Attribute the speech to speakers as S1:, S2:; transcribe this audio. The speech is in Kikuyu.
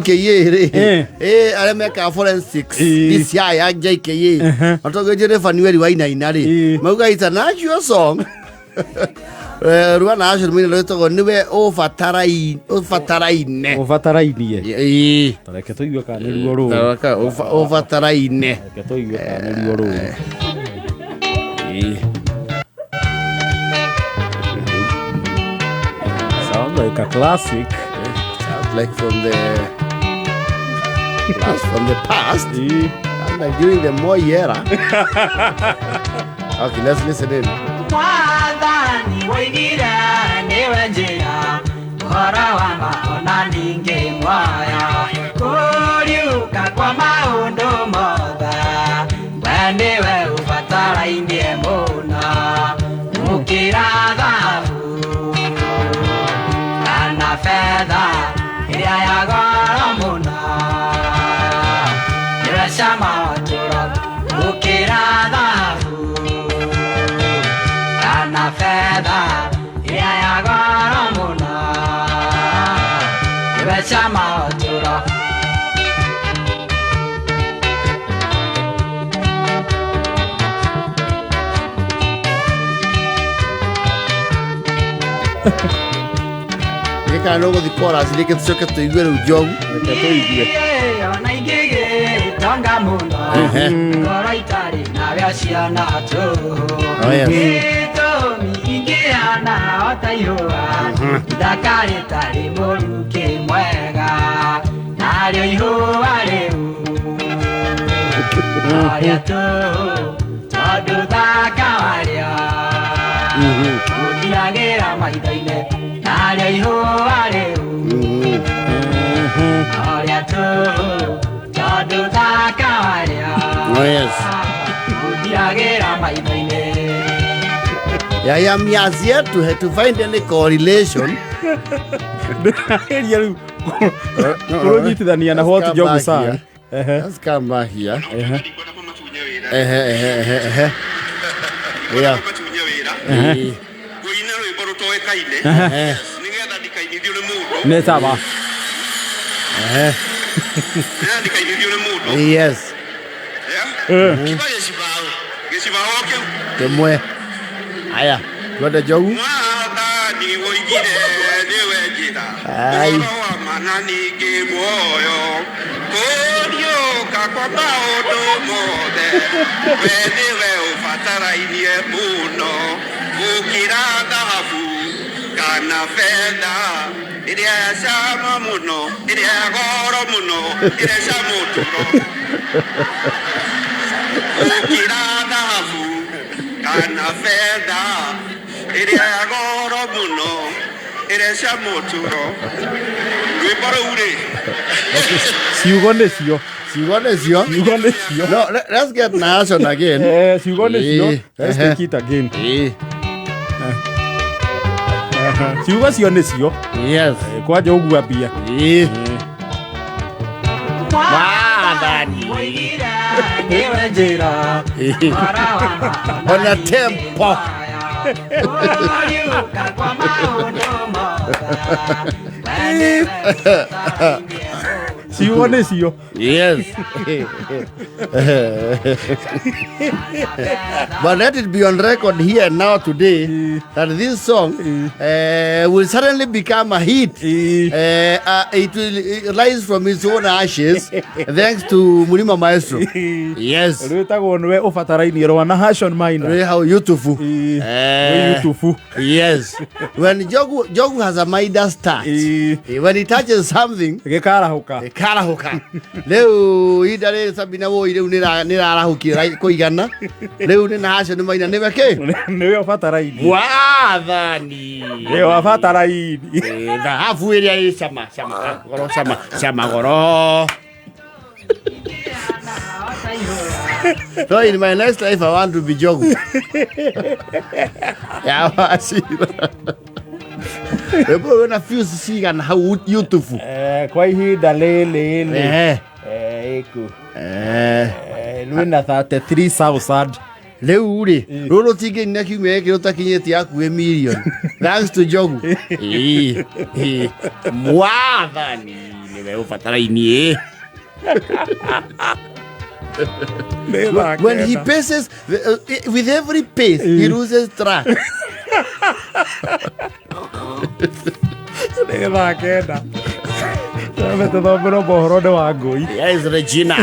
S1: JKA rĩ, arĩa mekaga forensics, DCI ya JKA, matongoretio nĩ Fanueli Wainaina rĩ, mauga it's an actual song. Rwa na acio mũina rwĩtagwo nĩwe ũbataraine.
S2: Ũbatarainie.
S1: Ĩĩ.
S2: Tareke tũigue kana nĩruo rũũ.
S1: Taraka, ũbataraine.
S2: Reke tũigue kana nĩruo rũũ. Sounds like a classic.
S1: Sounds like from the past. Sounds like during the Moi era. Okay, let's listen in.
S3: Mwathani woigire nĩwe njĩra ũhoro wa ma ona ningĩ muoyo kũriũka kwa maũndũ mothe we nĩwe ũbatarainie mũno gũkĩra thahabu kana betha ĩrĩa ya goro mũno nĩwe cama wa ũtũũro gũkĩra thahabu kana betha ĩrĩa ya goro mũno nĩwe cama wa ũtũũro.
S1: Gĩkana nĩ ũgũthiĩ chorus rĩngĩ tũcoke tũigue rĩu njogu.
S2: Reke tũigue.
S3: Ona ingĩgĩtonga mũno ngoro itarĩ nawe ciana tũhũ.
S1: Oh, yes.
S3: Gĩtũmi ingĩhana o ta ihũa ithaka rĩtarĩ mũrukĩ mwega narĩo ihũa rĩu norĩa tũhũ tondũ thaka warĩo ũthiragĩra maitho-inĩ narĩo ihũa rĩu norĩa tũhũ tondũ thaka warĩo
S1: Oh, yes.
S3: ũthiragĩra maitho-inĩ.
S1: Yeah, I'm as yet to find any correlation.
S2: Ndĩrageria rĩu
S1: No, no,
S2: kũrũnyitithania na
S1: let's
S2: what
S1: come
S2: Njogu
S1: back
S2: sang.
S1: here. Let's come back here. Ehe, ehe, ehe, ehe. Yeah.
S4: Matunye wĩra ngũina rwĩmbo rũtoĩkaine nĩgetha ndikainithio nĩ mũndũ.
S2: Nĩ sawa.
S4: Nĩgetha ndikainithio nĩ mũndũ.
S1: Yes.
S4: Yeah? Kiba gĩcibaũ gĩcibaũ kĩu.
S1: Kĩmwe. Aya, twende Njogu.
S4: Mwathani woigire nĩwe njĩra
S1: Ai.
S4: ũhoro wa ma na ningĩ muoyo kũriũka kwa maũndũ mothe we nĩwe ũbatarainie mũno gũkĩra thahabu kana betha ĩrĩa ya cama mũno ĩrĩa ya goro mũno ĩrĩa cama ũtũro gũkĩra thahabu kana betha ĩrĩa ya goro mũno ĩrĩa cama ũtũro rwĩmbo rũu rĩ.
S2: Ciugo nĩcio.
S1: Ciugo nĩcio.
S2: Ciugo nĩcio.
S1: No, let's get Nashon again.
S2: Ciugo nĩcio. Let's take it again. Ciugo cio nĩcio.
S1: Yes.
S2: Kwanja ũguo ambia.
S1: Mwathani
S3: woigire nĩwe njĩra ũhoro wa ma
S1: Ona tempo.
S3: kũriũka kwa maũndũ mothe we nĩwe ũbatarainie mũno.
S2: Ciugo nĩcio.
S1: Yes. But let it be on record here now today that this song will suddenly become a hit. It will rise from its own ashes thanks to Murima Maestro. Yes.
S2: Rwĩtagwo nĩwe ũbatarainie rwa Nahashon Maina.
S1: Really how beautiful.
S2: Rwĩ YouTube.
S1: Yes. When Jogu has a Midas touch. When he touches something,
S2: Gĩkarahũka.
S1: Karahũka. Rĩu ihinda rĩrĩ Sabina Woi rĩu nĩrarahũkire kũigana. Rĩu nĩ Nahashon Maina nĩwe kĩ?
S2: Nĩwe ũbatarainie.
S1: Mwathani.
S2: Nĩwe wabatarainie.
S1: Thahabu ĩrĩa ĩ cama cama goro cama cama goro. So in my next life I want to be Jogu. Ya wacira. Rwĩmbo rũrũ rwĩna views cigana hau YouTube?
S2: Kwa ihinda rĩrĩ rĩ. Ĩku. Rwĩna 33,000.
S1: Rĩu rĩ, rũrũ rũtingĩnina kiumia gĩkĩ rũtakinyĩtie hakuhĩ million. Thanks to Njogu. Ĩĩ, ĩĩ. Mwathani.
S5: Nĩwe ũbatarainie.
S2: Nĩ thaa
S1: When he
S2: kenda.
S1: paces, with every pace, he loses track.
S2: Nĩ thaa kenda. Twambe tũthomerwo mohoro nĩ wa ngũi.
S5: Yes, Regina.